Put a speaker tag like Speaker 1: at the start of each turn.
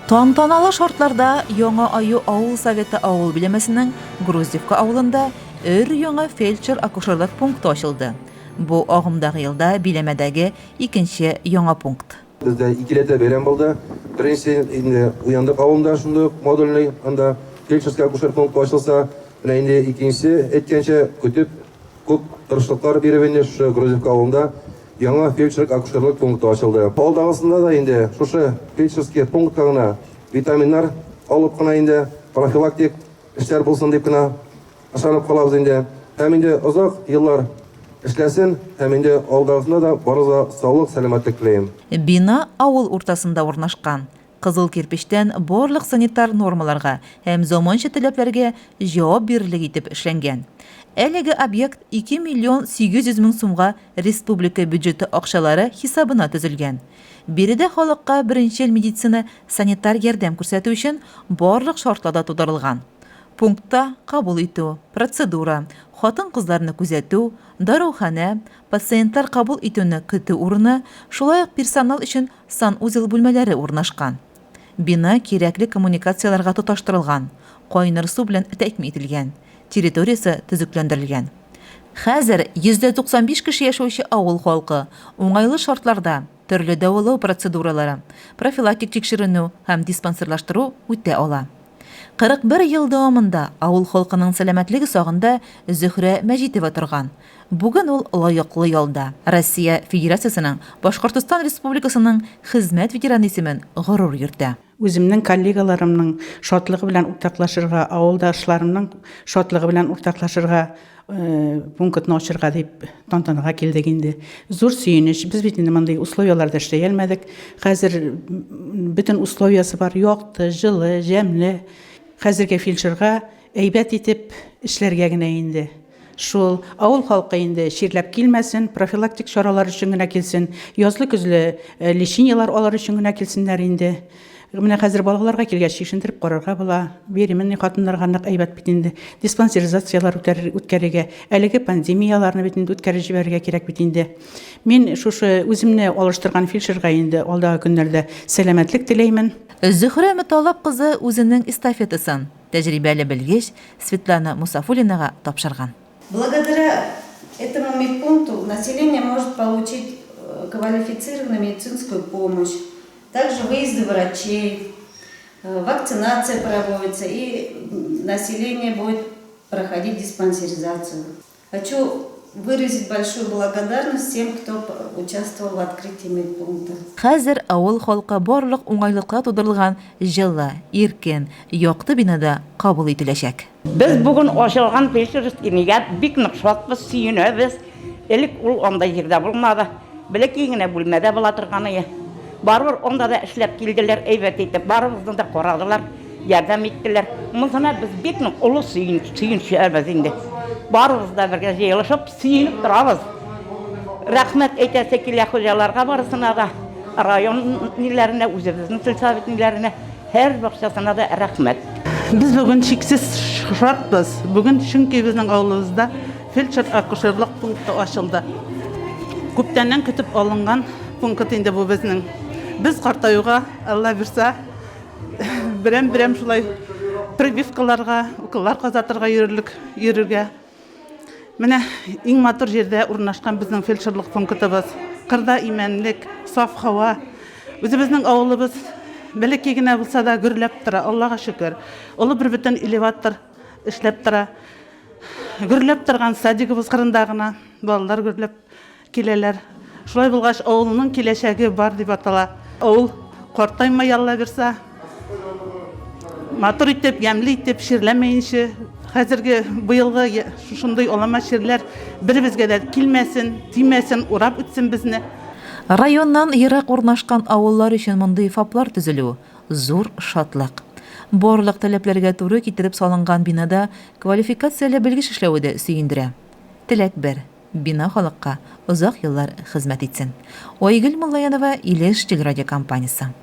Speaker 1: Тантаналы шартларда Яңа Аю авыл советы авыл биләмәсенең Груздевка авылында өр-яңа фельдшер-акушерлык пункты ачылды. Бу агымдагы елда биләмәдәге икенче яңа пункт.
Speaker 2: Бездә икеләтә бәйрәм булды. Беренче инде Уяндык авылында шундый ук модульный анда фельдшерский-акушер пункты ачылса, менә инде икенчесе, әйткәнчә, көтеп, күп тырышлыклар биреп инде шушы Груздевка авылында Яңа фельдшерлык-акушерлык пункты ачылды. Алдагысында да инде шушы фельдшерский пунктка гына витаминнар алып кына инде профилактик эшләр булсын дип кенә ышанып калабыз инде. Һәм инде озак еллар эшләсен һәм инде алдагысында да барыгызга саулык, сәламәтлек теләем.
Speaker 1: Бина авыл уртасында урнашкан. Кызыл кирпечтән барлык санитар нормаларга һәм заманча таләпләргә җавап бирерлек итеп эшләнгән. Әлеге объект 2 миллион 800 мең сумга республика бюджеты акчалары хисабына төзелгән. Биредә халыкка беренчел медицина санитар ярдәм күрсәтү өчен барлык шартлар да тудырылган. Пунктта кабул итү, процедура, хатын-кызларны күзәтү, даруханә, пациентлар кабул итүне көтү урыны, шулай ук персонал өчен Санузел бүлмәләре урнашкан. Бина кирәкле коммуникацияләргә тоташтырылган, кайнар су белән тәэмин ителгән, территориясе төзекләндерелгән. Хәзер 195 кеше яшәүче авыл халкы уңайлы шартларда төрле дәвалау процедуралары, профилактик тикшеренү һәм диспансерлаштыру үтә ала. 41 ел дәвамында авыл халкының сәламәтлеге сагында Зөһрә Мәҗитова торган. Бүген ул лаеклы ялда. Россия Федерациясенең Башкортостан Республикасының хезмәт ветераны исемен горур йөртә.
Speaker 3: Үземнең коллегаларымның шатлыгы белән уртаклашырга, авылдашларымның шатлыгы белән уртаклашырга пунктны ачырга дип тантанага килдек инде. Зур сөенеч. Без бит инде мондый условияләрдә эшли алмадык. Хәзер бөтен условиясе бар, якты, җылы, җәмле. Хәзерге фельдшерга әйбәт итеп эшләргә генә инде. Шул авыл халкы инде чирләп килмәсен, профилактик чаралар өчен генә килсен, язлы-көзле лечениелар алыр өчен генә килсеннәр инде. Менә хәзер балаларга килгәч, чишендереп карарга була. Беременный хатыннарга нык әйбәт бит инде. Диспансеризацияләр үткәрергә, әлеге пандемияләрне бит инде үткәреп җибәрергә кирәк бит инде. Мин шушы үземне алыштырган фельдшерга инде алдагы көннәрдә сәламәтлек теләймен.
Speaker 1: Зөһрә Мөталлап кызы үзенең эстафетасын тәҗрибәле белгеч Светлана Мусафуллинага тапшырган.
Speaker 4: Благодаря этому медпункту население может получить квалифицированную медицинскую помощь, Также выезды врачей, вакцинация проводится и население будет проходить диспансеризацию. Хочу выразить большую благодарность всем, кто участвовал в открытии медпункта.
Speaker 1: Хәзер авыл халкы барлык уңайлыклар тудырылган җылы, иркен, якты бинада кабул ителәчәк.
Speaker 5: Без бүген ачылган фельдшерский нигә бик нык шатбыз, сөенәбез. Элек ул андай җирдә булмады. Бәләкәй генә бүлмәдә була торганые. Барыбер анда да эшләп килделәр, әйбәт итеп, барыбызны да карадылар, ярдәм иттеләр. Монысына без бик нык олы сөенчәбез инде. Барыбыз да бергә җыелышып, сөенеп торабыз. Рәхмәт әйтәсе килә хуҗаларга барысына да, район ниләренә, үзебезнең сельсовет ниләренә. Һәр бакчасына да рәхмәт.
Speaker 3: Без бүген чиксез шатбыз. Бүген чөнки безнең авылыбызда фельдшер-акушерлык пункты ачылды. Күптәннән көтеп алынган пункт инде бу безнең. Без картаюга, Алла бирса, берәм-берәм шулай прививкаларга, уколлар казатырга йөрерлек, йөрергә. Менә иң матур җирдә урнашкан безнең фельдшерлык пунктыбыз. Кырда имәнлек, саф һава. Үзебезнең авылыбыз бәләкәй генә булса да гөрләп тора, Аллага шөкер. Олы бер бөтен элеватор эшләп тора. Гөрләп торган садигыбыз кырында гына балалар гөрләп Киләләр. Шулай булгач, авылның киләчәге бар дип атала. Авыл картаймый, Алла бирса. Матур итеп, ямьле итеп, чирләмәенче, хәзерге быелгы шушындый алама чирләр беребезгә дә килмәсен, тимәсен, урап үтсен безне.
Speaker 1: Районнан ерак урнашкан авыллар өчен мондый ФАПлар төзелү, зур шатлык. Барлык таләпләргә туры китереп салынган бинада квалификацияле белгеч эшләве дә сөендерә. Теләк бер, Бина халыкка озак еллар хезмәт итсен. Айгөл Муллаянова, Илеш телерадиокомпаниясе.